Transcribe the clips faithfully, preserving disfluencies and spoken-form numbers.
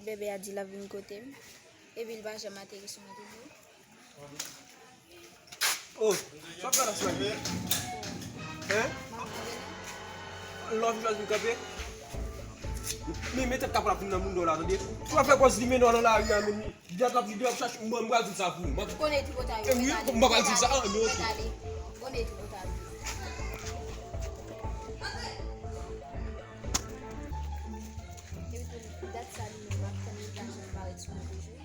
Bebe a di l ap vin kote m. Epi l pa janm ateri sou mwen toujou. Oh, sa fè la sou la? Hein? Lò vin chwazi vin kanpe. Men, men tèt kapab ap vin nan moun la, tande. Ou pa fè kòz li mennen w nan lari a, men. Jwèt la, vide ap chache, mwen, mwen pral di sa pou ou. Mwen konnen tripotay. E wi, mwen pral di sa, ah, men ok. Konnen tripotay. Epi tou, dat sa li menm, m ap tann li pa janm parèt sou mwen toujou.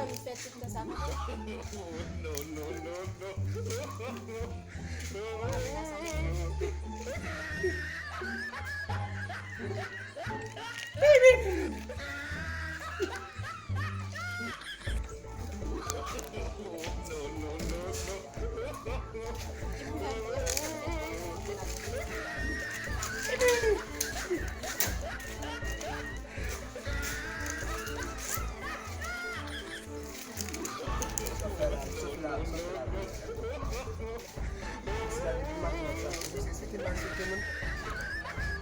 Ou fè m fè tout tan sa pou ou?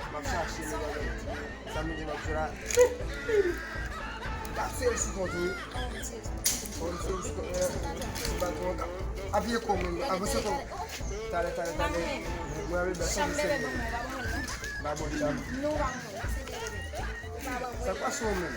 M ap chache li, sa m di m ap jwe la. Pase l sou kont ou. Bon, sou, sou, eh, sou baton an. Apiye kò mwen, avanse kò. Talè, talè, talè. Mwen avè bèl sa m sèvi. Ba bon, chanm. Sa k pase w menm?